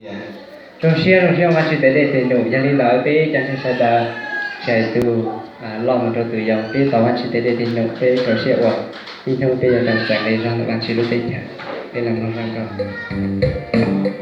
Zoo siab, zoo siab Vajtswv tes dej tes num. Yog li ntawd peb cov ntseeg sawv daws, txais tus loj mus rau tus yau, peb tos Vajtswv tes dej tes num, peb rau siab ua ib hnub peb yuav tau txais nqi zog ntawm Vajtswv lub teb chaws. Peb los mloog zaj nkauj.